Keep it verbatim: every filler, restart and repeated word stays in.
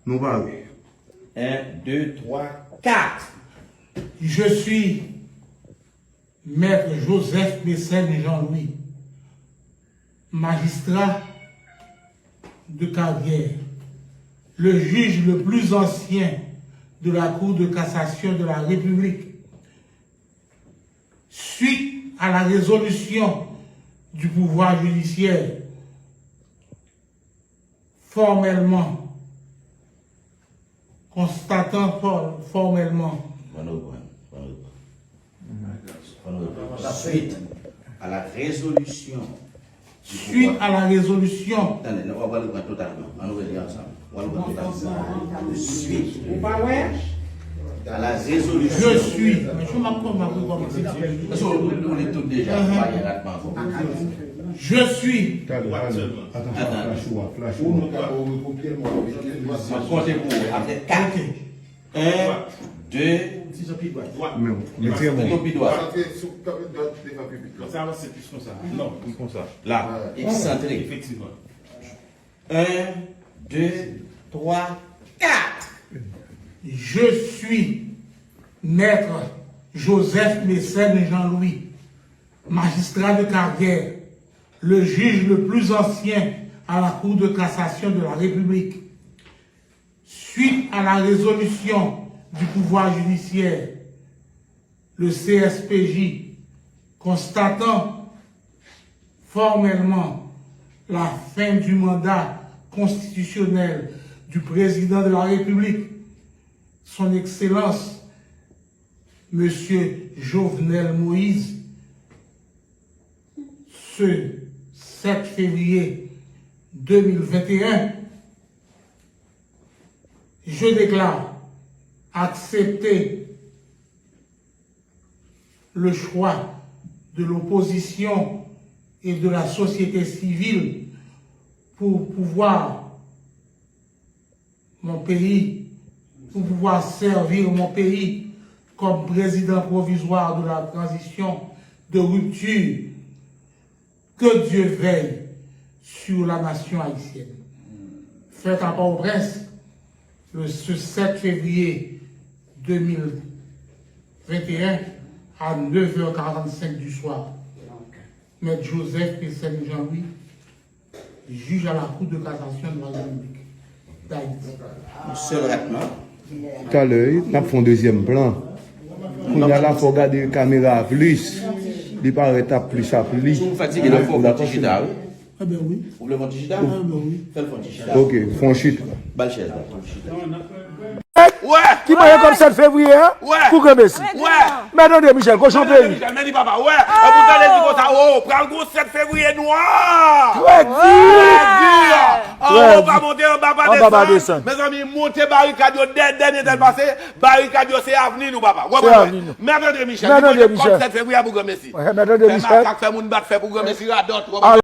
Nou pare. Un, deux, trois, quatre. Je suis Maître Joseph Mécène Jean-Louis, magistrat de carrière, le juge le plus ancien de la Cour de cassation de la République, suite à la résolution du pouvoir judiciaire, formellement, constatant for- formellement. Bon, nou pran, bon, nou pran. Bon, nou pran. Suite à la résolution du pouvoir. Suite à la résolution. Tande, nou, on va le prendre totalement. On va le lire ensemble. On va le prendre totalement. Suite. Ou pa wè? À la résolution. Je suis. Mwen, je m'apprends, mwen, mwen, mwen, mwen. Paske nou, nou li tout deja, nou pa gen rat ankò. Je suis. Talè, talè. Atan, atan, flash ou a, flash ou a. M ap konte pou ou apre kat. Ok. Un, deux. Ti jan pi dwat. Men, men trè bon. Pi dwat. Sa se sou, devan piblik la. Sa avanse plis konsa. Non, plis konsa. La. Eksantre. Efektivman. Un, deux, trois, quatre. Je suis Maître Joseph Mécène Jean-Louis, magistrat de carrière, le juge le plus ancien à la Cour de cassation de la République. Suite à la résolution du pouvoir judiciaire, le C S P J, constatant formellement la fin du mandat constitutionnel du président de la République, son Excellence, Monsieur Jovenel Moïse, ce sept février deux mille vingt et un, je déclare accepter le choix de l'opposition et de la société civile pour pouvoir mon pays, pour pouvoir servir mon pays comme président provisoire de la transition de rupture. Que Dieu veille sur la nation haïtienne. Fèt a Pòtoprens, le, ce sept février deux mille vingt et un, à neuf heures quarante-cinq du soir. Maître Joseph Mécène Jean-Louis, juge à la Cour de cassation de la République d'Haïti. Yon sèl ratman. Talè, n ap fè yon dezyèm plan. Kounye a la, fò w gade kamera a plis. Li parèt ap plis, ap li. Si w fatige la, fò w fè yon ti chita, wi. Enben wi. Ou vle fè yon ti chita? Enben wi. Fè l fè yon ti chita. Ok, fè yon chita. Ba l chèz la. Wè! Ki mare kòb sèt fevriye a? Wè! Pou granmesi. Wè! Mèt André Michel, kochon peyi. Mèt André Michel, men li papa, wè! Epi w tande l di konsa, o, pral gon sèt fevriye nwa! Trè di! Trè di! Anwo pa monte, anba pa desann. Mezanmi, monte barikad yo, dè, dènye tèl pase, barikad yo se avni nou, papa. Se avni nou. Mèt André Michel, li pote kòb sèt fevriye a pou granmesi. Mèt André Michel. Fè makak, fè moun bat fè pou granmesi radòt.